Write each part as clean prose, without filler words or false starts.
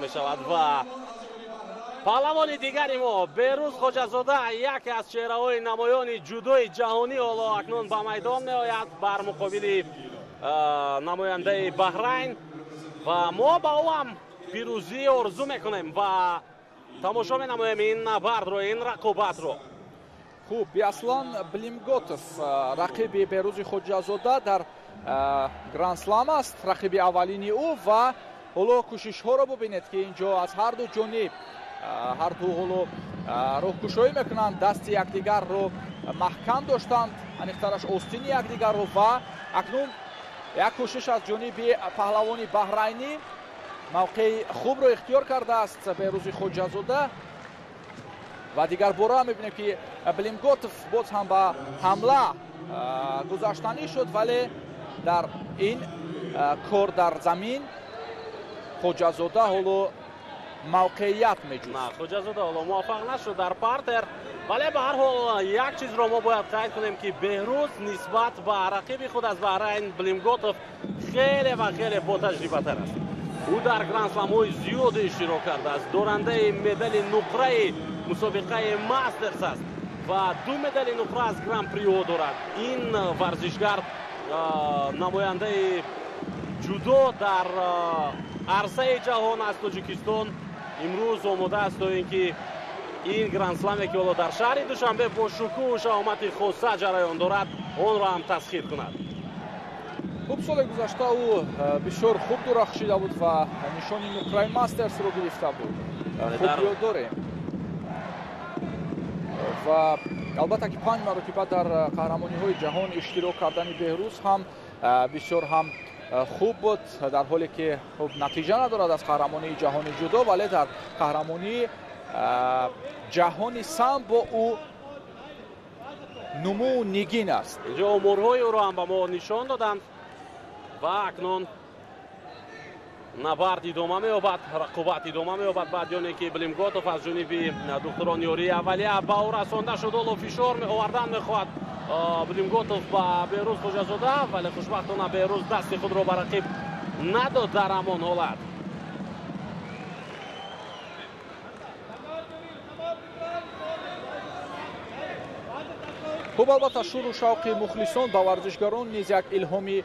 мешавад ва паҳлавони дигари мо Беҳрӯз Хоҷазода, яке аз чеҳраҳои намоёни ҷудои ҷаҳонӣ, ҳоло акнун ба майдон меояд бар муқобили намояндаи Баҳрайн ва мо ба ӯ ҳам пирӯзӣ орзу мекунем ва тамошо менамоем ин набардро, ин рақобатро. Хуб, Биаслан Блимготов рақиби Беҳрӯзи Хоҷазода дар Грандслам аст, рақиби аввалини ӯ. Ва ҳоло кӯшишҳоро бубинед, ки инҷо аз ҳар ду ҷониб ҳар ду ҳоло роҳкушоӣ мекунанд, дасти якдигарро маҳкам доштанд, аниқтараш остини якдигарро. Ва акнун як кӯшиш аз ҷониби паҳлавони баҳрайнӣ, мавқеи хубро ихтиёр кардааст Беҳрӯзи Хоҷазода. Ва дигар бора мебинем, ки Блимготов боз ҳам ба ҳамла гузаштанӣ шуд, вале дар ин кор дар замин Хоҷазода ҳоло мавқеият меҷӯст. Хоҷазода ҳоло муваффақ нашуд дар партер, вале ба ҳар ҳол як чизро мо бояд қайд кунем, ки Беҳрӯз нисбат ба рақиби худ аз Баҳрайн Блимготов хеле ва хеле ботаҷрибатар аст. Ӯ дар грандсламҳои зиёде иштирок кардааст, дорандаи медали нуқраи мусобиқаи Мастерс аст ва ду медали нуқра аз Гран-приҳо дорад. Ин варзишгар намояндаи ҷудо дар арсаи ҷаҳон аз Тоҷикистон имрӯз омода аст, то ин ки ин грандсламе, ки ҳоло дар шаҳри Душанбе бо шукӯҳу шаҳомати хоса ҷараён дорад, онро ҳам тасхир кунад. Хуб, соли гузашта ӯ бисёр хуб дурахшида буд ва нишони нуқраи Мастерсро гирифта буд, хуб ёд дорем. Ва албатта ки 5 маротиба дар қаҳрамониҳои ҷаҳон иштирок кардани Беҳрӯз ҳам бисёр ҳам хуб буд, дар ҳоле ки хуб натиҷа надорад аз қаҳрамонии ҷаҳони ҷудо, вале дар қаҳрамонии ҷаҳони самбо ӯ нумӯ нигин аст. Инҷо оморҳои ӯро ҳам ба мо нишон доданд ва акнун набард идома меёбад, рақобат идома меёбад. Баъди оне ки Блимготов аз ҷониби духтурон ёрии аввалия ба ӯ расонда шуд, ҳоло фишор овардан мехоҳад Блимготов ба Беҳрӯз Хоҷазода, вале хушбахтона Беҳрӯз дасти худро ба рақиб надод дар ҳамон ҳолат. Хуб, албатта шуру шавқи мухлисон ба варзишгарон низ як илҳоми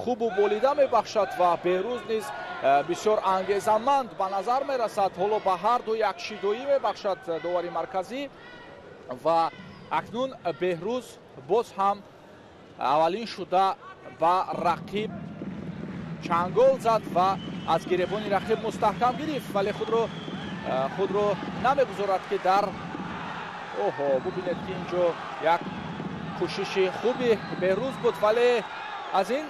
хубу болида мебахшад ва Беҳрӯз низ бисёр ангезаманд ба назар мерасад. Ҳоло ба ҳар ду як шидоӣ мебахшад довари марказӣ ва акнун Беҳрӯз боз ҳам аввалин шуда ба рақиб чангол зад ва аз гиребони рақиб мустаҳкам гирифт, вале худро намегузорад, ки дар оҳо, бубинед, ки инҷо як кӯшиши хуби Беҳрӯз буд, вале аз ин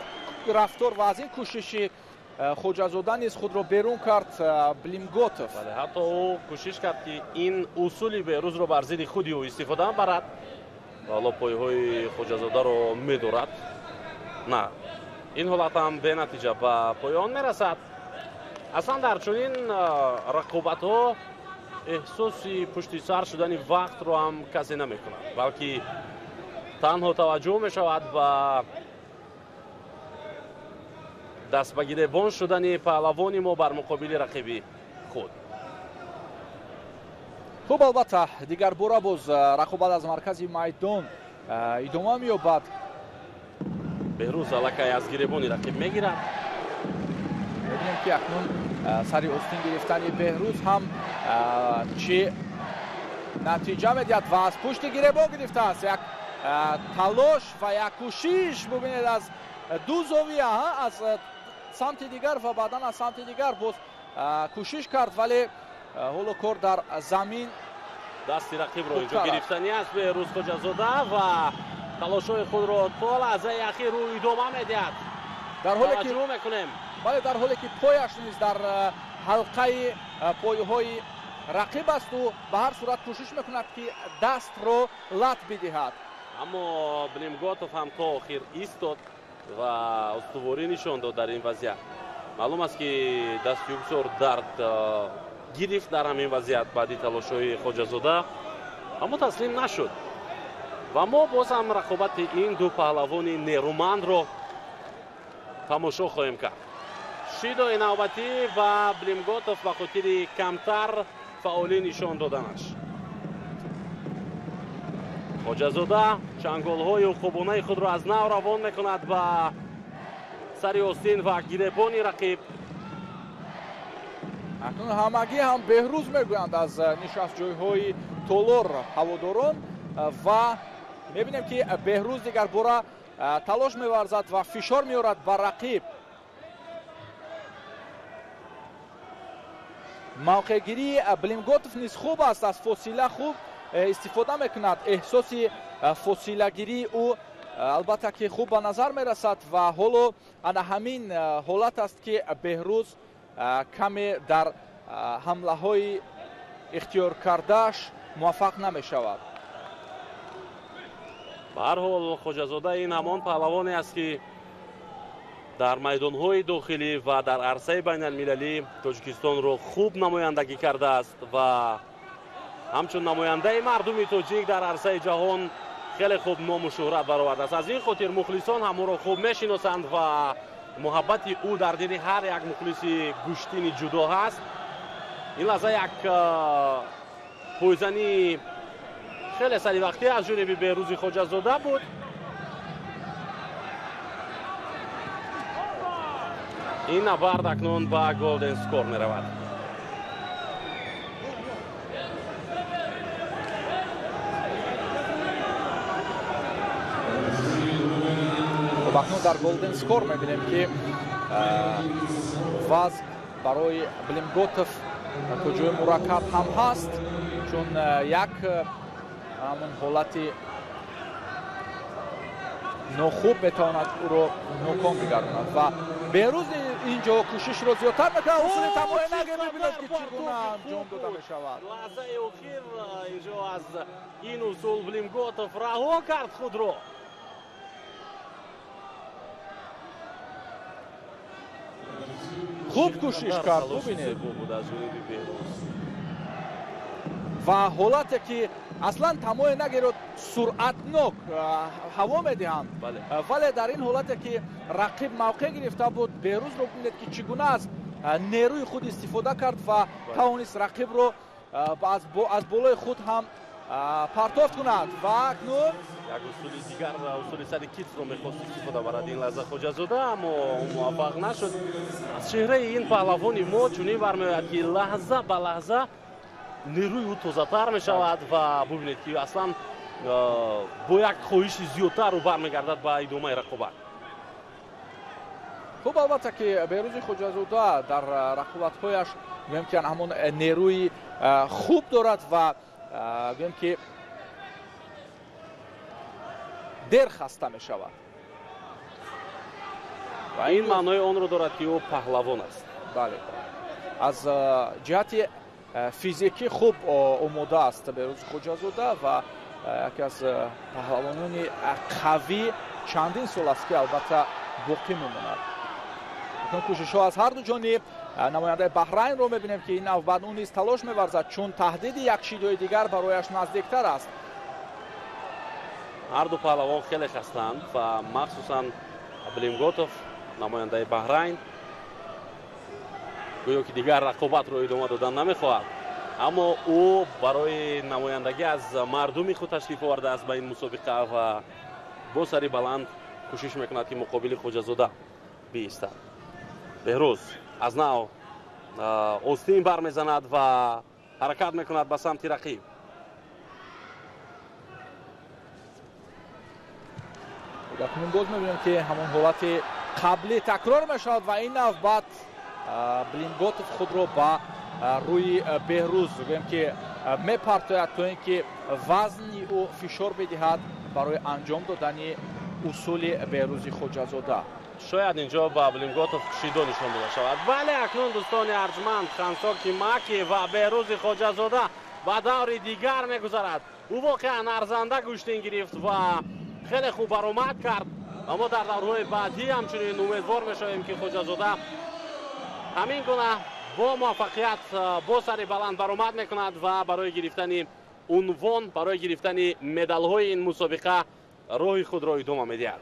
рафтор ва аз ин кӯшиши Хоҷазода низ худро берун кард Блимготов. Бале, ҳатто ӯ кӯшиш кард, ки ин усули Беҳрӯзро бар зидди худи ӯ истифода барад ва ҳоло пойҳои Хоҷазодаро медорад. На, ин ҳолат ҳам бенатиҷа ба поён мерасад. Аслан дар чунин рақобатҳо эҳсоси пушти сар шудани вақтро ҳам касе намекунад, балки танҳо таваҷҷӯҳ мешавад ба даст ба гиребон шудани паҳлавони мо бар муқобили рақиби худ. Хуб, албатта дигар бора боз рақобат аз маркази майдон идома меёбад. Беҳрӯз аллакай аз гиребони рақиб мегирад. Мебинем, ки акнун сари остин гирифтани Беҳрӯз ҳам чӣ натиҷа медиҳад ва аз пушти гиребон гирифтааст. Як талош ва як кӯшиш, бубинед, аз ду зовия, аз самти дигар ва баъдан аз самти дигар боз кӯшиш кард, вале ҳоло кор дар замин. Дасти рақибро инҷо гирифтанӣ аст Беҳрӯз Хоҷазода ва талошҳои худро то лаҳзаи ахир ӯ идома медиҳад. Дар ҳоле ки рӯ мекунем, бале, дар ҳоле ки пояш низ дар ҳалқаи пойҳои рақиб аст, ӯ ба ҳар сурат кӯшиш мекунад, ки дастро лат бидиҳад. Аммо Блимготов ҳам то охир истод ва устуворӣ нишон дод дар ин вазъият. Маълум аст, ки дасти ӯ бисёр дард гирифт дар ҳамин вазъият баъди талошҳои Хоҷазода, аммо таслим нашуд ва мо боз ҳам рақобати ин ду паҳлавони нерӯмандро тамошо хоҳем кард. Шидои навбатӣ ва Блимготов ба хотири камтар фаъолӣ нишон доданаш. Хоҷазода чанголҳои уқубонаи худро аз нав равон мекунад ба сари остин ва гиребони рақиб. Акнун ҳамагӣ ҳам Беҳрӯз мегӯянд аз нишастҷойҳои толор ҳаводорон ва мебинем ки Беҳрӯз дигарбора талош меварзад ва фишор меорад ба рақиб. Мавқеъгирии Блимготов низ хуб аст, аз фосила хуб истифода мекунад. Эҳсоси фосилагирии ӯ албатта ки хуб ба назар мерасад ва ҳоло ана ҳамин ҳолат аст ки Беҳрӯз каме дар ҳамлаҳои ихтиёр кардааш муваффақ намешавад. Ба ҳар ҳол Хоҷазода ин ҳамон паҳлавоне аст ки дар майдонҳои дохилӣ ва дар арсаи байналмилалӣ Тоҷикистонро хуб намояндагӣ кардааст ва ҳамчун намояндаи мардуми тоҷик дар арсаи ҷаҳон хеле хуб ному шӯҳрат баровардааст. Аз ин хотир мухлисон ҳам ӯро хуб мешиносанд ва муҳаббати ӯ дар дили ҳар як мухлиси гӯштини ҷудо ҳаст. Ин лаҳза як пойзании хеле саривақтӣ аз ҷониби Беҳрӯзи Хоҷазода буд. Ин набард акнун ба голден скор меравад. Хуб, акнун дар голден скор мебинем ки вазъ барои Блимготов то ҷои мураккаб ҳам ҳаст, чун як ҳамон ҳолати нохуб метавонад ӯро ноком бигардонад ва Беҳрӯз инҷо кӯшишро зиёдтар мекунад. Усули тамоюнаге мебинад ки чӣ гуна анҷом дода мешавад. Лаҳзаи охир инҷо аз ин усул Блимготов раҳо кард худро. Хуб кӯшиш кард, бубинед. Ва ҳолате ки аслан тамои нагиро суръатнок ҳаво медиҳанд, вале дар ин ҳолате ки рақиб мавқеъ гирифта буд, Беҳрӯзро бубинед ки чӣ гуна аз нерӯи худ истифода кард ва тавонист рақибро аз болои худ ҳам партофт кунад. Ва акнун як усули дигар, усули сари китфро мехост истифода барад ин лаҳза Хоҷазода, аммо муваффақ нашуд. Аз чеҳраи ин паҳлавони мо чунин бармеояд ки лаҳза ба лаҳза нерӯи ӯ тозатар мешавад ва бубинед ки аслан бо як хоҳиши зиёдтар ӯ бармегардад ба идомаи рақобат. Хуб, албатта ки Беҳрӯзи Хоҷазода дар рақобатҳояш гӯем ки ҳамон нерӯи хуб дорад ва гӯем ки дер хаста мешавад. Ва ин маънои онро дорад ки ӯ паҳлавон аст. Бале, аз ҷиҳати физикӣ хуб омода аст Беҳрӯзи Хоҷазода ва яке аз паҳлавонони қавӣ чандин сол аст ки албатта боқӣ мемонад. Кӯшишҳо аз ҳар ду ҷониб. Намояндаи Баҳрайнро мебинем ки ин навбат ӯ низ талош меварзад, чун таҳдиди як шидои дигар барояш наздиктар аст. Ҳар ду паҳлавон хеле хастанд ва махсусан Блимготов, намояндаи Баҳрайн, гӯё ки дигар рақобатро идома додан намехоҳад, аммо ӯ барои намояндагӣ аз мардуми худ ташриф овардааст ба ин мусобиқа ва бо сари баланд кӯшиш мекунад ки муқобили Хоҷазода биистад. Беҳрӯз аз нав остин бармезанад ва ҳаракат мекунад ба самти рақиб. Акнун боз мебинем ки ҳамон ҳолати қаблӣ такрор мешавад ва ин навбат Блимготов худро ба рӯи Беҳрӯз гӯем ки мепартояд то ин ки вазни ӯ фишор бидиҳад барои анҷом додани усули Беҳрӯзи Хоҷазода. Шояд инҷо ба Блимготов шидо нишон дода шавад. Вале акнун дӯстони арҷманд, Хансоки Маки ва Беҳрӯзи Хоҷазода ба даври дигар мегузарад. Ӯ воқеан арзанда гӯштин гирифт ва хеле хуб баромад кард, аммо дар даврҳои баъдӣ ҳамчунин умедвор мешавем ки Хоҷазода ҳамин гуна бо муваффақият бо сари баланд баромад мекунад ва барои гирифтани унвон, барои гирифтани медалҳои ин мусобиқа роҳи худро идома медиҳад.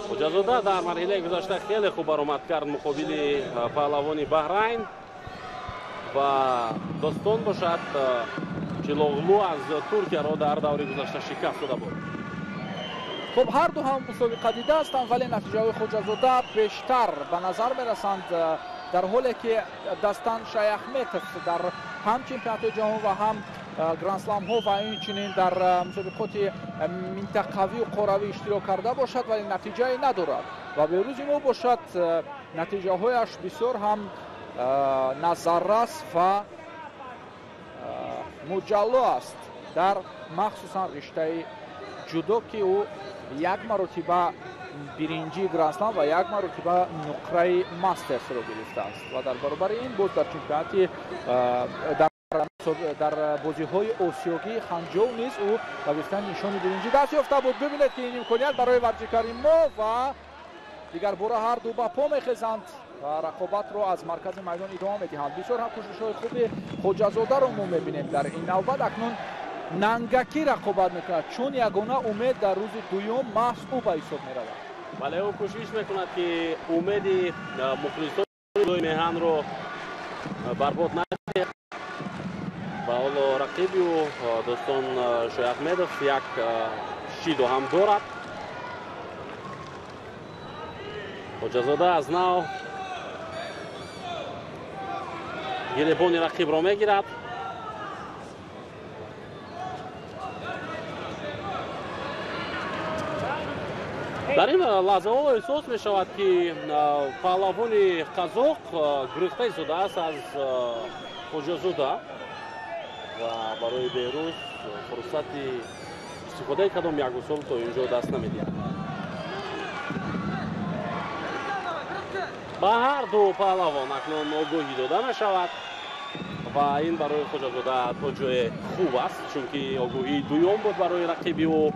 Хоҷазода дар марҳилаи гузашта хеле хуб баромад кард муқобили паҳлавони Баҳрайн ва Достон бошад Чилоғлу аз Туркияро дар даври гузашта шикаст дода буд. Хуб, ҳар ду ҳам мусобиқа дида ҳастанд, вале натиҷаҳои Хоҷазода бештар ба назар мерасанд, дар ҳоле ки Дастан Шаяхметов дар ҳам чемпионатҳои ҷаҳон ва ҳам грандсламҳо ва инчунин дар мусобиқоти минтақавию қоравӣ иштирок карда бошад, вале натиҷае надорад ва Беҳрӯзи мо бошад натиҷаҳояш бисёр ҳам назаррас ва муҷалло аст дар махсусан риштаи ҷудо, ки ӯ як маротиба биринҷии грандслам ва як маротиба нуқраи мастерсро гирифтааст ва дар баробари ин боз дар чемпионати дар бозиҳои осиёгии Ханҷоу низ ӯ ба гирифтани нишони биринҷӣ даст ёфта буд. Бибинед ки ин имконият барои варзишгари мо ва дигар бора ҳар ду ба по мехезанд ва рақобатро аз маркази майдон идома медиҳанд. Бисёр ҳам кӯшишҳои хуби Хоҷазодаро мо мебинем дар ин навбат. Акнун нангакӣ рақобат мекунад, чун ягона умед дар рӯзи дуюм маҳз ӯ ба ҳисоб меравад. Бале, ӯ кӯшиш мекунад, ки умеди мухлисони меҳанро барбод надиҳад ва ҳоло рақиби ӯ Достон Шояхмедов як шидо ҳам дорад. Хоҷазода аз нав гиребони рақибро мегирад. Дар ин лаҳзаҳо эҳсос мешавад, ки паҳлавони қазоқ гурехта истодааст аз Хоҷазода ва барои Беҳрӯз фурсати истифодаи кадом як усул то ин ҷо даст намедиҳад. Ба ҳар ду паҳлавон акнун огоҳӣ дода мешавад ва ин барои Хоҷазода то ҷое хуб аст, чунки огоҳии дуюм буд барои рақиби ӯ.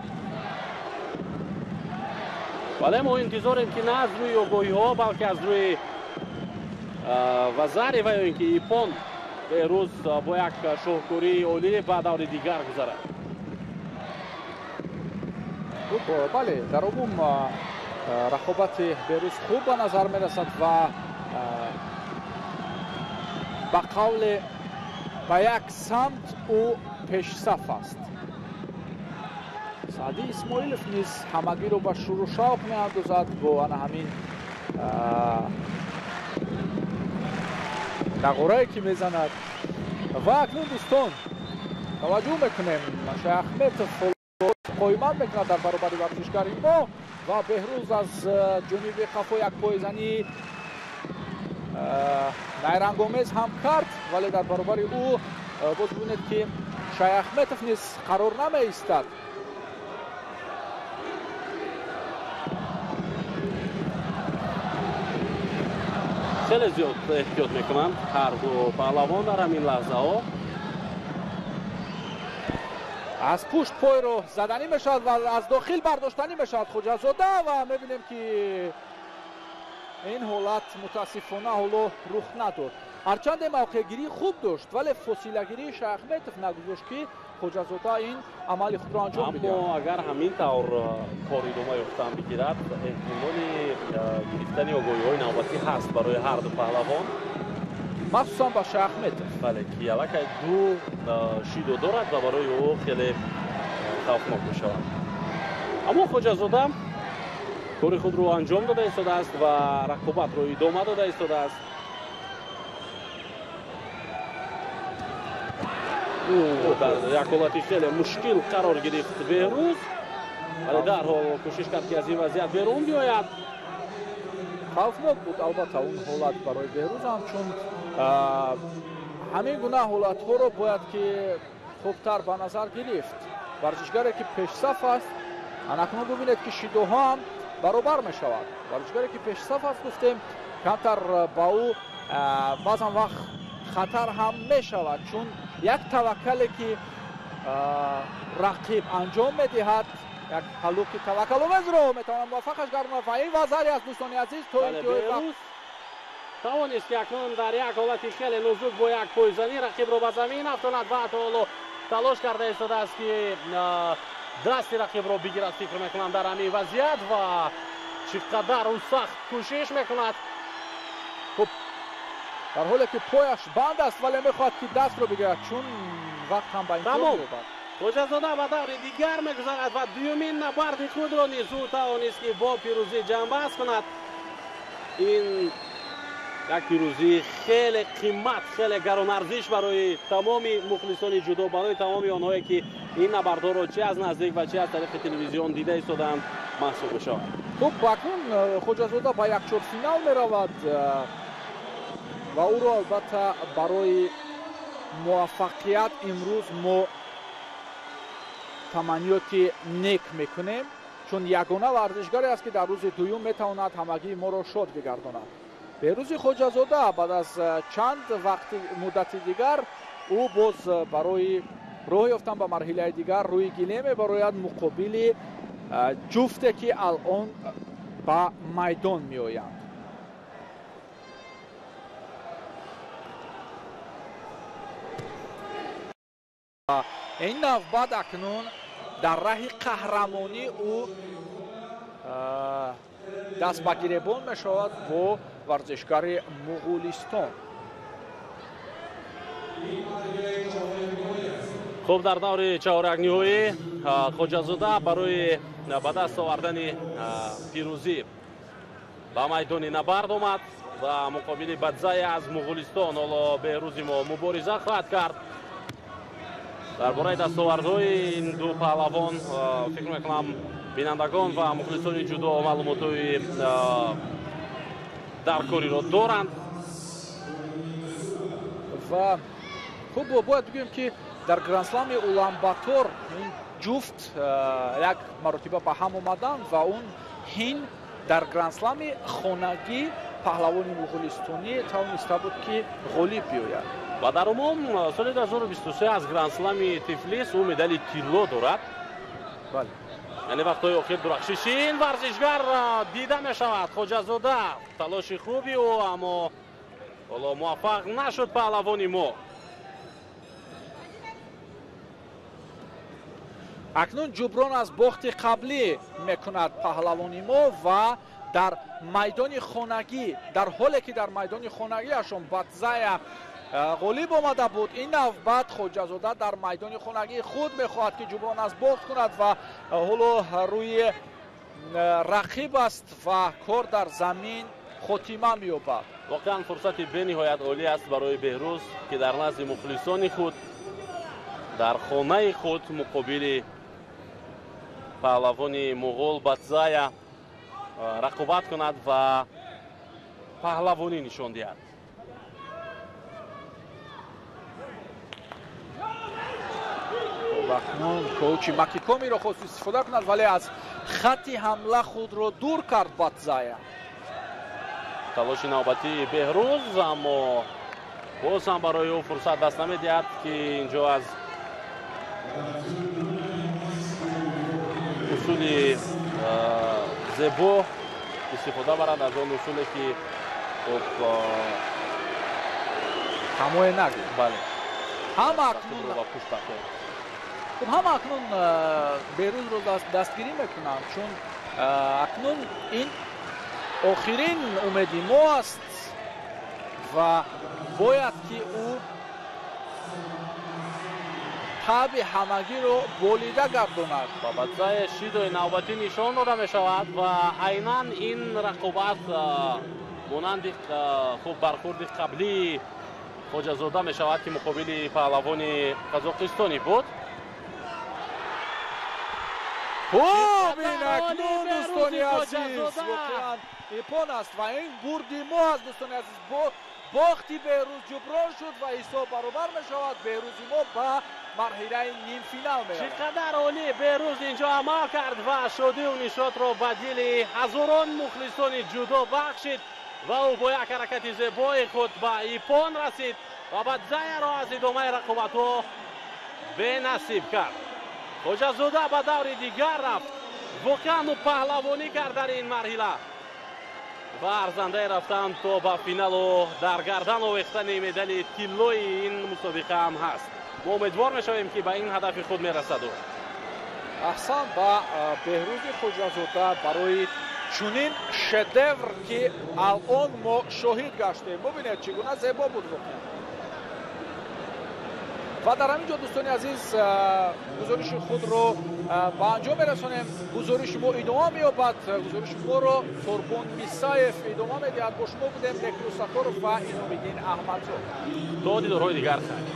Вале мо интизорем, ки на аз рӯи огоҳиҳо, балки аз рӯи вазари ва ё ин ки ипон Беҳрӯз бо як шоҳкории олӣ ба даври дигар гузарад. Хуб, бале, дар умум рақобати Беҳрӯз хуб ба назар мерасад ва ба қавле ба як самт ӯ пешсаф аст. Саъди Исмоилов низ ҳамагиро ба шуру шавқ меандозад бо ана ҳамин нағорае ки мезанад. Ва акнун дӯстон таваҷҷӯҳ мекунем, Шаяхметов қоимат мекунад дар баробари варзишгари мо ва Беҳрӯз аз ҷониби қафо як пойзанӣ найрангомез ҳам кард, вале дар баробари ӯ боз бибинед, ки Шаяхметов низ қарор намеистад. Хеле зиёд эҳтиёт мекунанд ҳар ду паҳлавон дар ҳамин лаҳзаҳо. Аз пушт пойро заданӣ мешавад ва аз дохил бардоштанӣ мешавад Хоҷазода ва мебинем, ки ин ҳолат мутаассифона ҳоло рух надод. Ҳарчанде мавқеъгирӣ хуб дошт, вале фосилагирии Шаяхметов нагузошт, ки Хоҷазода ин амали худро анҷом бидиҳад. Аммо агар ҳамин тавр кор идома ёфтан бигирад, эҳтимоли гирифтани огоҳиҳои навбатӣ ҳаст барои ҳар ду паҳлавон, махсусан ба Шаяхметов. Бале, ки аллакай ду шидо дорад ва барои ӯ хеле хавфнок мешавад. Аммо Хоҷазода кори худро анҷом дода истодааст ва рақобатро идома дода истодааст. Дар як ҳолати хеле мушкил қарор гирифт Беҳрӯз, вале дарҳол кӯшиш кард, ки аз ин вазъият берун биёяд. Хавфнок буд албатта он ҳолат барои Беҳрӯз ҳам, чун ҳамин гуна ҳолатҳоро бояд ки хубтар ба назар гирифт. Варзишгаре ки пешсаф аст, анакнун бибинед, ки шидоҳо ҳам баробар мешавад. Варзишгаре ки пешсаф аст, гуфтем, камтар ба ӯ баъзан вақт хатар ҳам мешавад, чун як таваккале ки рақиб анҷом медиҳад, як ҳалуки таваккаломезро метавонад муваффақаш гардонад ва ин вазаре аст, дӯстони азиз, то ин ки тавонист, ки акнун дар як ҳолати хеле нозук бо як пойзанӣ рақибро ба замин афтонад ва то ҳоло талош карда истодааст, ки дасти рақибро бигирад. Фикр мекунам, дар ҳамин вазъият ва Чӣ қадар ӯ сахт кӯшиш мекунад. Хуб, дар ҳоле ки пояш банд аст, вале мехоҳад ки дастро бигирад, чун вақт ҳам ба интиҳо меёбад. Хоҷазода ба даври дигар мегузарад ва дуюмин набарди худро низ ӯ тавонист ки бо пирӯзӣ ҷамъбаст кунад. Ин як пирӯзии хеле қимат, хеле гаронарзиш барои тамоми мухлисони ҷудо, барои тамоми онҳое ки ин набардҳоро чи аз наздик ва чи аз тариқи телевизион дида истодаанд маҳсуб мешавад. Хуб, акнун Хоҷазода ба якчорфинал меравад ва ӯро албатта барои муваффақият имрӯз мо таманниёти нек мекунем, чун ягона варзишгаре аст ки дар рӯзи дуюм метавонад ҳамагии моро шод бигардонад. Беҳрӯзи Хоҷазода баъд аз чанд вақти муддати дигар ӯ боз барои роҳ ёфтан ба марҳилаи дигар рӯи гилем мебарояд муқобили ҷуфте ки алон ба майдон меоянд. Ин навбат акнун дар раҳи қаҳрамонӣ ӯ даст ба гиребон мешавад бо варзишгари Муғулистон. Хуб, дар даври чаҳорякниҳоӣ Хоҷазода барои ба даст овардани пирӯзӣ ба майдони набард омад ва муқобили Бадзая аз Муғулистон ҳоло Беҳрӯзи мо мубориза хоҳад кард. Дар бораи дастовардҳои ин ду паҳлавон фикр мекунам бинандагон ва мухлисони ҷудо маълумотҳои даркориро доранд. Ва хуб, бояд бигӯем ки дар грандслами Уланбатор ин ҷуфт як маротиба ба ҳам омаданд ва он ҳин дар грандслами хонагӣ паҳлавони муғулистонӣ тавониста буд ки ғолиб биёяд. Ва дар умум соли 2023 аз грандслами Тифлис ӯ медали тилло дорад. Бале. Яъне вақтҳои охир дурахшиши ин варзишгар дида мешавад. Хоҷазода талоши хуби ӯ, аммо ҳоло муваффақ нашуд паҳлавони мо. Акнун ҷуброн аз бохти қаблӣ мекунад паҳлавони мо ва дар майдони хонагӣ, дар ҳоле ки дар майдони хонагиашон Батзая ғолиб омада буд, ин навбат Хоҷазода дар майдони хонагии худ мехоҳад ки ҷуброн аз бохт кунад ва ҳоло рӯи рақиб аст ва кор дар замин хотима меёбад. Воқеан фурсати бениҳоят олӣ аст барои Беҳрӯз ки дар назди мухлисони худ, дар хонаи худ муқобили паҳлавони муғул Батзая рақобат кунад ва паҳлавонӣ нишон диҳад. Акнун коучи Макикомиро хост истифода кунад, вале аз хатти ҳамла худро дур кард Батзая. Талоши навбатии Беҳрӯз, аммо боз ҳам барои ӯ фурсат даст намедиҳад ки инҷо аз усули зебо истифода барад, аз он усуле ки хуб ҳамое нагӯ. Бале, ҳама акнун хуб, ҳама акнун Беҳрӯзро дастгирӣ мекунанд, чун акнун ин охирин умеди мо аст ва бояд ки ӯ таби ҳамагиро болида гардонад. Ба Батзая шидои навбатӣ нишон дода мешавад ва айнан ин рақобат монанди хуб бархурди қаблии Хоҷазода мешавад ки муқобили паҳлавони қазоқистонӣ буд. Хуб, ин акнун дӯстони азиз воқеан ипон аст ва ин бурди мо аст дӯстони азиз. Бохти Беҳрӯз ҷуброн шуд ва ҳисоб баробар мешавад. Беҳрӯзи мо ба марҳилаи нимфинал меравад. Чӣ қадар олӣ Беҳрӯз инҷо амал кард ва шодию нишотро ба дили ҳазорон мухлисони ҷудо бахшид ва ӯ бо як ҳаракати зебои худ ба ипон расид ва Батзаяро аз идомаи рақобатҳо бенасиб кард. Хоҷазода ба даври дигар рафт. Воқеан ӯ паҳлавонӣ кард дар ин марҳила ва арзандаи рафтан то ба финалу дар гардан овехтани медали тиллои ин мусобиқа ҳам ҳаст. Мо умедвор мешавем ки ба ин ҳадафи худ мерасад ӯ. Аҳсан ба Беҳрӯзи Хоҷазода барои Чунин шедевр ки алон мо шоҳид гаштем. Бубинед, чӣ гуна зебо буд воқеан. Ва дар ҳамин ҷо, дӯстони азиз, гузориши худро ба анҷом мерасонем. Гузориши мо идома меёбад. Гузориши моро Торбон Мисаев идома медиҳад. Бо шумо будем Бекрӯз Сатторов ва Иномиддин Аҳмадзод. То дидорҳои дигар, хайр.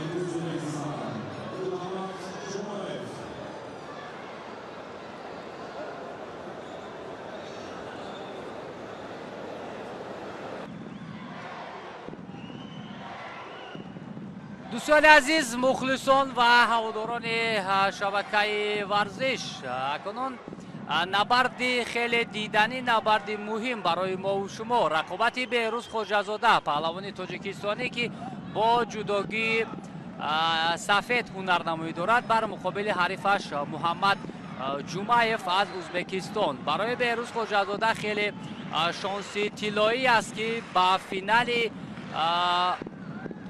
Дӯстони азиз, мухлисон ва ҳаводорони шабакаи варзиш, акнун набарди хеле диданӣ, набарди муҳим барои мову шумо, рақобати Беҳрӯз Хоҷазода, паҳлавони тоҷикистонӣ, ки бо ҷудогии сафед ҳунарнамоӣ дорад, бар муқобили ҳарифаш Муҳаммад Ҷумаев аз Ӯзбекистон. Барои Беҳрӯз Хоҷазода хеле шонси тиллоӣ аст, ки ба финали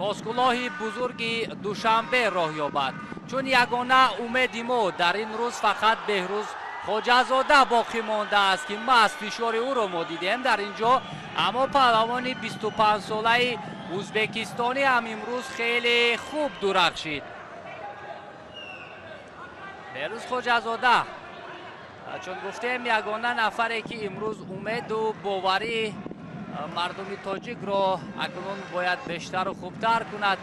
тоскулоҳи бузурги Душанбе роҳ ёбад, чун ягона умеди мо дар ин рӯз фақат Беҳрӯз Хоҷазода боқӣ мондааст, ки маҳз фишори ӯро мо дидем дар ин ҷо. Аммо паҳлавони 25-солаи ӯзбекистонӣ ҳам имрӯз хеле хуб дурахшид. Беҳрӯз Хоҷазода, чун гуфтем, ягона нафаре ки имрӯз умеду боварӣ мардуми тоҷикро акнун бояд бештару хубтар кунад,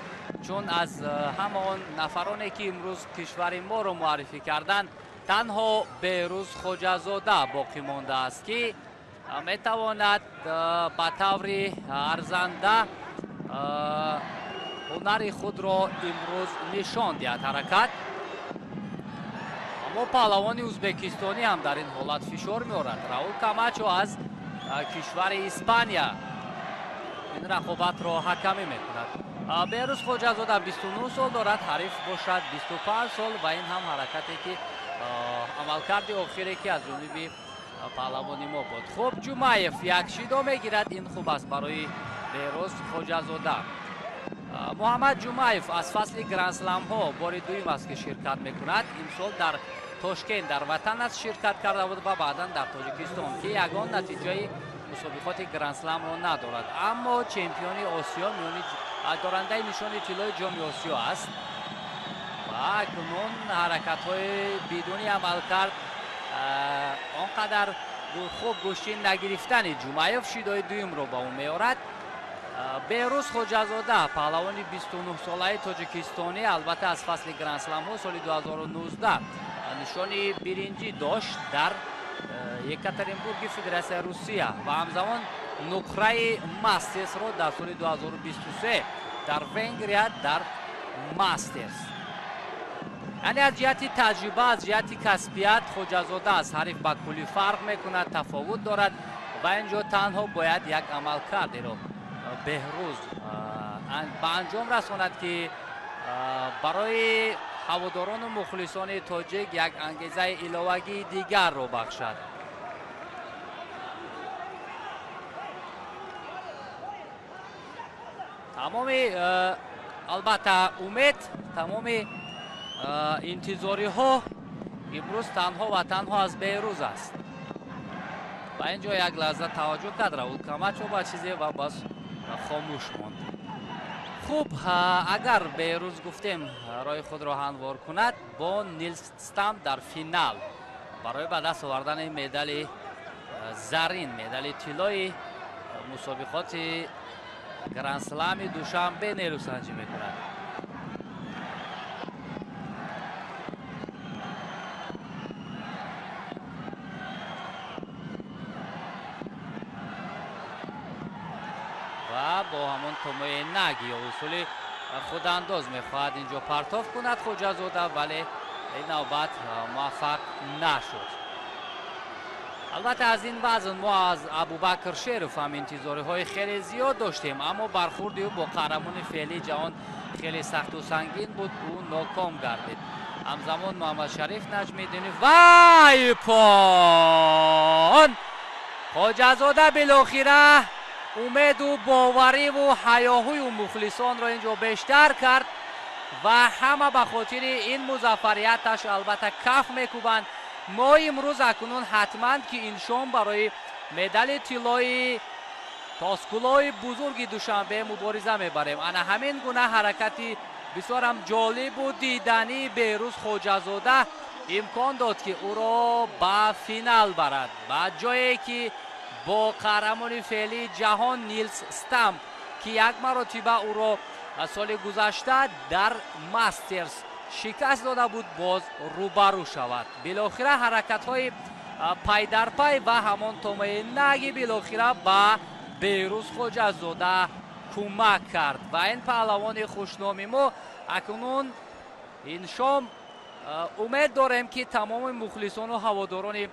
чун аз ҳама он нафароне ки имрӯз кишвари моро муаррифӣ карданд, танҳо Беҳрӯз Хоҷазода боқӣ мондааст, ки метавонад ба таври арзанда ҳунари худро имрӯз нишон диҳад. Ҳаракат, аммо паҳлавони ӯзбекистонӣ ҳам дар ин ҳолат фишор меорад. Раул Камачо аз кишвари Испания ин рақобатро ҳакамӣ мекунад. Беҳрӯз Хоҷазода 29 сол дорад, ҳариф бошад 25 сол, ва ин ҳам ҳаракате ки амалкарди охире ки аз ҷониби паҳлавони мо буд. Хуб, Ҷумаев як шидо мегирад, ин хуб аст барои Беҳрӯз Хоҷазода. Муҳаммад Ҷумаев аз фасли грандсламҳо бори дуюм аст ки ширкат мекунад. Имсол дар Тошкент, дар ватан аст, ширкат карда буд ва баъдан дар Тоҷикистон, ки ягон натиҷаи мусобиқоти грандсламро надорад, аммо чемпиони Осиё, миёни дорандаи нишони тиллои ҷоми Осиё аст. Ва акнун ҳаракатҳои бидуни амалкард, он қадар хуб гӯштин нагирифтани Ҷумаев шидои дуюмро ба ӯ меорад. Беҳрӯз Хоҷазода, паҳлавони 29-солаи тоҷикистонӣ, албатта аз фасли грандсламҳо соли 2019 нишони биринҷӣ дошт дар Екатеринбурги Федератсияи Русия ва ҳамзамон нуқраи мастерсро дар соли 2023 дар Венгрия дар мастерс. Яъне аз ҷиҳати таҷриба, аз ҷиҳати касбият Хоҷазода аз ҳариф ба куллӣ фарқ мекунад, тафовут дорад ва ин ҷо танҳо бояд як амалкардеро Беҳрӯз ба анҷом расонад, ки барои ҳаводорону мухлисони тоҷик як ангезаи иловагии дигарро бахшад. Тамоми албатта умед, тамоми интизориҳо имрӯз танҳо ва танҳо аз Беҳрӯз аст. Ва ин ҷо як лаҳза таваҷҷӯҳ кард Раул Камачо ба чизе ва боз хомӯш монд. Хуб, агар Беҳрӯз, гуфтем, роҳи худро ҳамвор кунад бо Нилс Стам дар финал барои ба даст овардани медали зарин, медали тиллои мусобиқоти грандслами Душанбе нерӯсанҷӣ мекунад. Ва бо ҳамон томои наг ё усули худандоз мехоҳад инҷо партоф кунад Хоҷазода, вале ин навбат муваффақ нашуд. Албатта аз ин вазн мо аз Абубакр Шеров ҳам интизориҳои хеле зиёд доштем, аммо бархурди ӯ бо қаҳрамони феълии ҷаҳон хеле сахту сангин буд, ӯ ноком гардид. Ҳамзамон Муҳаммадшариф Наҷмиддинов вай пон! Хоҷазода билохира умеду бовариву ҳаёҳӯю мухлисонро ин ҷо бештар кард ва ҳама ба хотири ин музаффарияташ албатта каф мекӯбанд. Мо имрӯз акнун ҳатман ки ин шом барои Медали тиллои тоскулои бузурги Душанбе мубориза мебарем. Ана ҳамин гуна ҳаракати бисёрам ҷолибу дидании Беҳрӯз Хоҷазода имкон дод, ки ӯро ба финал барад, ба ҷое ки бо қаҳрамони феълии ҷаҳон Нилс Стамп, ки як маротиба ӯро соли гузашта дар Мастерс шикаст дода буд, боз рӯбарӯ шавад. Билохира ҳаракатҳои пайдарпай ва ҳамон томаи наги билохира ба Беҳрӯз Хоҷазода кӯмак кард ва ин паҳлавони хушноми мо акнун ин шом умед дорем, ки тамоми мухлисону ҳаводорони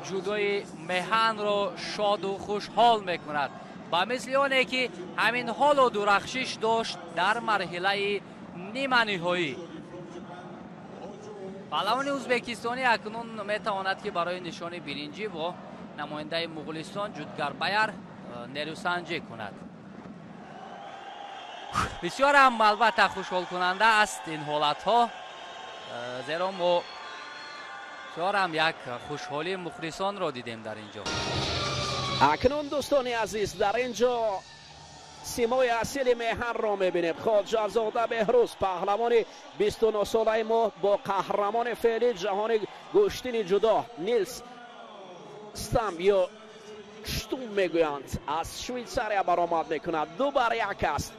ҷудои меҳанро шоду хушҳол мекунад, ба мисли оне ки ҳамин ҳоло дурахшиш дошт дар марҳилаи ниманиҳоӣ. Паҳлавони ӯзбекистонӣ акнун метавонад, ки барои нишони биринҷӣ бо намояндаи Муғулистон Ҷудгарбаяр нерӯсанҷӣ кунад. Бисёр ҳам албатта хушҳолкунанда аст ин ҳолатҳо, зеро мо бисёр ҳам як хушҳолии мухлисонро дидем дар ин ҷо. Акнун, дӯстони азиз, дар ин ҷо симои асили меҳанро мебинем. Хоҷазода Беҳрӯз, паҳлавони 29-солаи мо, бо қаҳрамони феълии ҷаҳони гӯштини ҷудо Нилс Стамп ё Штум мегӯянд, аз Швейтсария баромад мекунад. 2 бар 1 аст,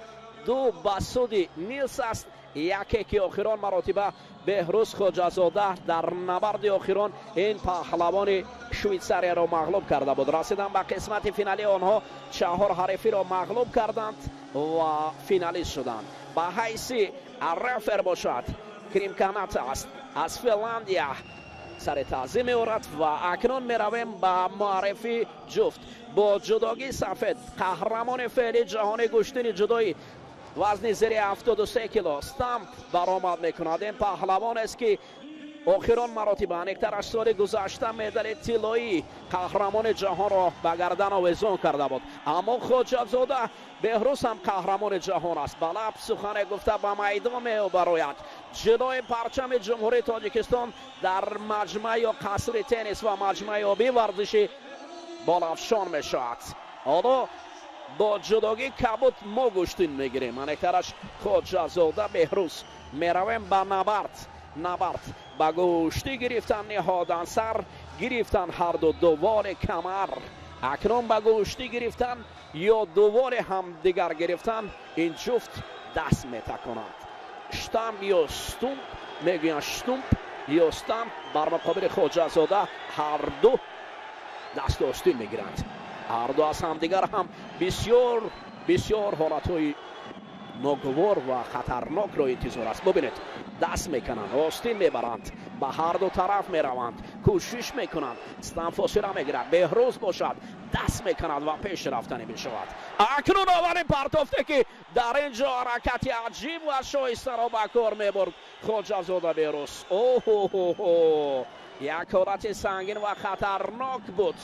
ду ба суди Нилс аст, яке ки охирон маротиба Беҳрӯз Хоҷазода дар набарди охирон ин паҳлавони Швейтсарияро мағлуб карда буд. Расидан ба қисмати финалии онҳо чаҳор ҳарифиро мағлуб карданд ва финалист шуданд. Ба ҳайси рефер бошад, Кримканата аст аз Финландия, сари таъзим меорад. Ва акнун меравем ба муаррифи ҷуфт. Бо ҷудогии сафед қаҳрамони феълии ҷаҳони гӯштини ҷудои вазни зери 73 кило Стамп баромад мекунад. Ин паҳлавонест, ки охирон маротиба, аниқтараш соли гузашта, медали тиллоии қаҳрамони ҷаҳонро ба гардан овезон карда буд. Аммо Хоҷазода Беҳрӯз ҳам қаҳрамони ҷаҳон аст. Ба лаб сухане гуфта, ба майдон мебарояд. Ҷилои парчами Ҷумҳурии Тоҷикистон дар маҷмаа ё қасри теннис ва маҷмӯаи обии варзишӣ болафшон мешавад. Ҳоло бо ҷудогии кабуд мо гӯштин мегирем, аниқтараш Хоҷазода Беҳрӯз. Меравем ба набард. Набард ба гӯштӣ гирифтан ниҳодан сар, гирифтан ҳарду дувори камар. Акнун ба гӯштӣ гирифтан ё дувори ҳамдигар гирифтан ин ҷуфт даст метаконанд. Штамп ё Стумп мегӯянд, Штумп ё Стамп бар муқобили Хоҷазода, ҳарду дасту остин мегиранд. Ҳарду аз ҳамдигар ҳам бисёр бисёр ҳолатҳои ногувор ва хатарнокро интизор аст. Бубинед, даст мекунанд, остин мебаранд, ба ҳарду тараф мераванд, кӯшиш мекунанд. Стамп фосила мегирад, Беҳрӯз бошад, даст мекунад ва пеш рафтанӣ мешавад. Акнун аввалин партофте, ки дар ин ҷо ҳаракати аҷиб ва шоистаро ба кор мебурд Хоҷазода Беҳрӯз. Оҳоҳо, як ҳолати сангин ва хатарнок буд.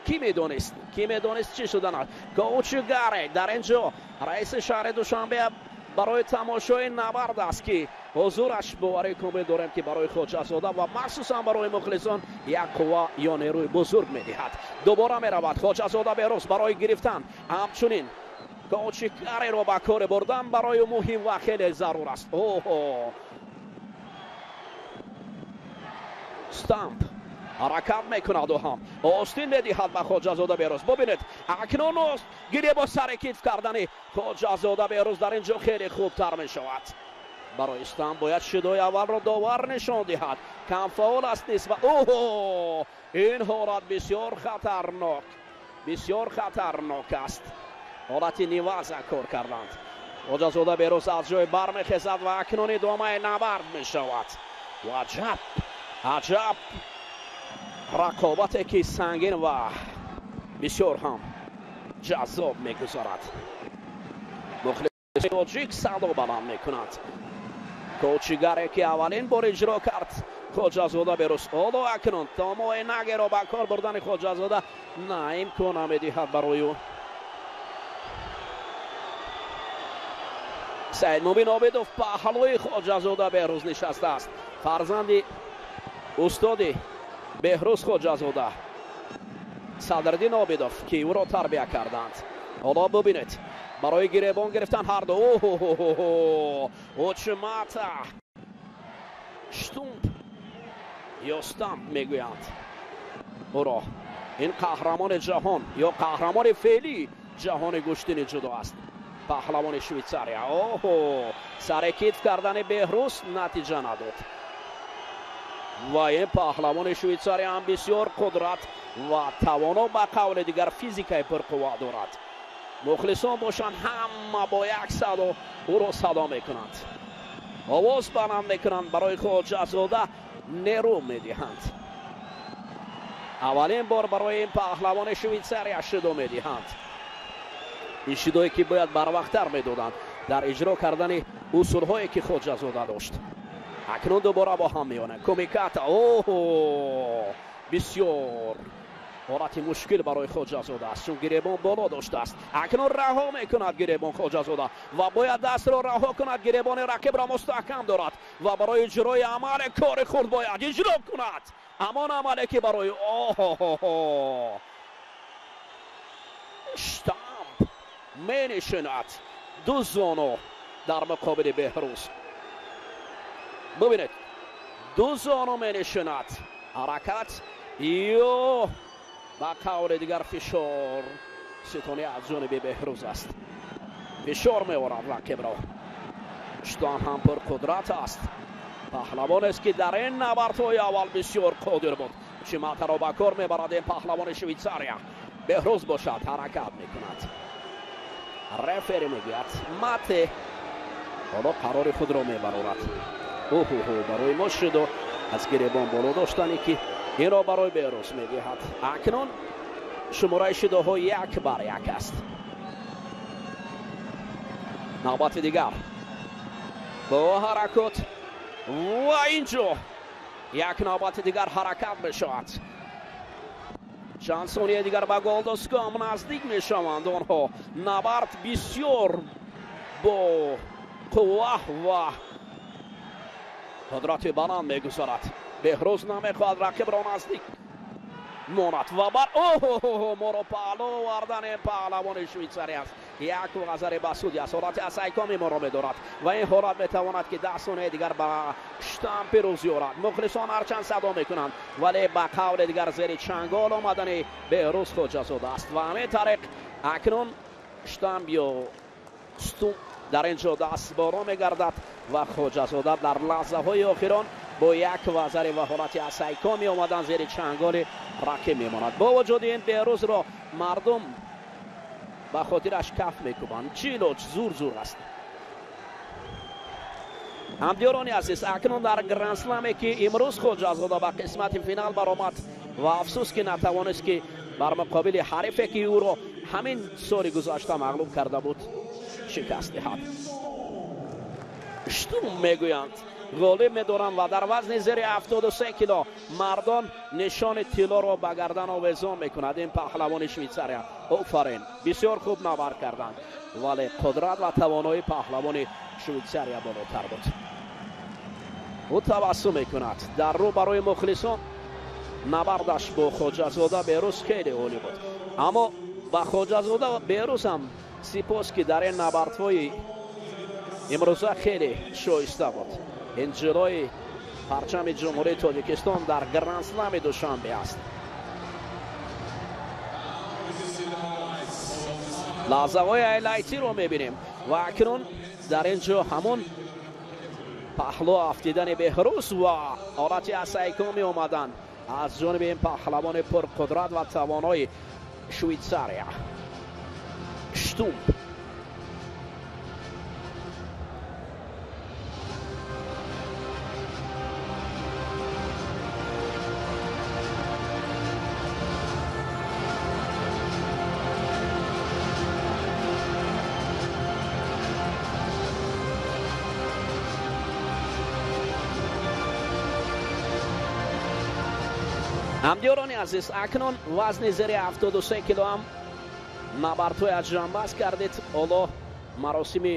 Кӣ медонист, кӣ медонист, чӣ шуданад? Коучигаре дар ин ҷо раиси шаҳри Душанбе барои тамошои набард аст, ки ҳузураш, боварии комил дорем, ки барои Хоҷазода ва махсусан барои мухлисон як қувва ё нерӯи бузург медиҳад. Дубора меравад Хоҷазода Беҳрӯз барои гирифтан. Ҳамчунин коучигареро ба кор бурдан барои муҳим ва хеле зарур аст. Оҳо, Стамп ҳаракат мекунад, ӯ ҳам остин медиҳад ба Хоҷазода Беҳрӯз. Бубинед, акнун гиря бо сари китф кардани Хоҷазода Беҳрӯз дар ин ҷо хеле хубтар мешавад. Барои Стамп бояд шидои аввалро довар нишон диҳад. Камфаъол аст нисбат. Оҳо, ин ҳолат бисёр хатарнок, бисёр хатарнок аст. Ҳолати неваза кор карданд. Хоҷазода Беҳрӯз аз ҷой бармехезад ва акнун идомаи набард мешавад. Аҷаб, аҷаб рақобате, ки сангин ва бисёр ҳам ҷаззоб мегузарад. Мухлиси тоҷик садо баланд мекунад. Кочигаре, ки аввалин бор иҷро кард Хоҷазода Беҳрӯз. Ҳоло акнун томои нагеро ба кор бурдани Хоҷазода на имкон намедиҳад барои ӯ. Саидмубин Обидов паҳлӯи Хоҷазода Беҳрӯз нишастааст, фарзанди устоди Беҳрӯз Хоҷазода. Садриддин Обидов, ки ӯро тарбия карданд. Ҳоло бубинед, барои гиребон гирифтан ҳар ду. Учимата, штумп ё стамп мегӯянд ӯро. Ин қаҳрамони ҷаҳон ё қаҳрамони феълии ҷаҳони гӯштини ҷудо аст, паҳлавони Швейтсария. Оҳо, сари китф кардани Беҳрӯз натиҷа надод ва ин паҳлавони Швейтсария ҳам бисёр қудрат ва тавоно, ба қавли дигар физикаи пурқувва дорад. Мухлисон бошанд, ҳама бо як садо ӯро садо мекунанд, овоз баланд мекунанд, барои Хоҷазода нерӯ медиҳанд. Аввалин бор барои ин паҳлавони Швейтсария шидо медиҳанд. Ин шидое ки бояд барвақттар медоданд дар иҷро кардани усулҳое ки Хоҷазода дошт. Акнун дубора бо ҳам меонанд. Кумиката, оҳо, бисёр ҳолати мушкил барои Хоҷазода аст, чун гиребон боло доштааст. Акнун раҳо мекунад гиребон Хоҷазода ва бояд дастро раҳо кунад. Гиребони рақибро мустаҳкам дорад ва барои иҷрои амале кори хурд бояд иҷро кунад. Ҳамон амале ки барои оҳо штамп менишинад, ду зону дар муқобили Беҳрӯз. Бубинед, ду зону менишинад, ҳаракат ё ба қавли дигар фишор ситони аз ҷониби Беҳрӯз аст. Фишор меорад рақибро. Штан ҳам пурқудрат аст. Паҳлавонест ки дар ин набардҳои аввал бисёр қодир буд. Чиматаро ба кор мебарад ин паҳлавони Швейтсария. Беҳрӯз бошад, ҳаракат мекунад. Рефери мегӯяд мате, ҳоло қарори худро мебарорад. Оҳоҳо, барои мо шидо аз гиребон боло доштане ки инро барои Беҳрӯз медиҳад. Акнун шумораи шидоҳо 1-1 аст. Навбати дигар бо ҳаракот ва инҷо як навбати дигар ҳаракат мешавад. Чанд сонияи дигар ба голдоском наздик мешаванд онҳо. Набард бисёр бо қувва ва қудрати баланд мегузарад. Беҳрӯз намехоҳад рақибро наздик монад ва бар оҳо моро паҳлӯ овардан ин паҳлавони Швейтсария аст. Як ғазари ба суди аст. Ҳолати асайкоми моро медорад ва ин ҳолат метавонад ки 10 сонияи дигар ба штамп пирӯзӣ орад. Мухлисон ҳарчанд садо мекунанд, вале ба қавли дигар зери чангол омадани Беҳрӯз Хоҷазода аст ва ҳамин тариқ акнун штамп ё стум дар ин ҷо даст боло мегардад ва Хоҷазода дар лаҳзаҳои охирон бо як вазари ва ҳолати асайкоми омадан зери чанголи рақиб мемонад. Бо вуҷуди ин Беҳрӯзро мардум ба хотираш каф мекубанд. Чилоч зур зур аст. Ҳамдиёрони азиз, акнун дар грандсламе ки имрӯз Хоҷазода ба қисмати финал баромад ва афсӯс ки натавонист ки бар муқобили ҳарифе ки ӯро ҳамин соли гузашта мағлуб карда буд шикаст диҳад. Штум мегӯянд, ғолиб медоранд ва дар вазни зери 73 кило мардон нишони тиллоро ба гардан овезон мекунад ин паҳлавони Швейтсария. Офарин, бисёр хуб набард карданд, вале қудрат ва тавоноии паҳлавони Швейтсария болотар буд. Ӯ табассум мекунад дар рӯ барои мухлисон. Набардаш бо Хоҷазода Беҳрӯз хеле олӣ буд, аммо ба Хоҷазода Беҳрӯз ҳам сипос ки дар ин набардҳои имрӯза хеле шоиста буд. Ин ҷилои парчами Ҷумҳурии Тоҷикистон дар грандслами Душанбе аст. Лаҳзаҳои айлайтиро мебинем ва акнун дар ин ҷо ҳамон паҳлӯ афтидани Беҳрӯз ва ҳолати асайкоми омадан аз ҷониби ин паҳлавони пурқудрат ва тавонои Швейтсария. Штумп. Ҳамдиёрони азиз, акнун вазни зери 73 кило ҳам набардҳои аз ҷанбаст кардед. Ҳоло маросими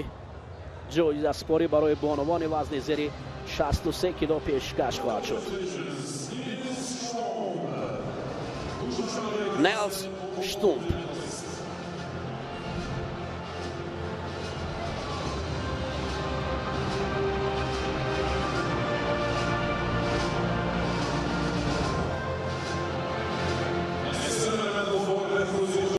ҷоизаспорӣ барои бонувони вазни зери 63 кило пешкаш хоҳад шуд. Нелс Штумп.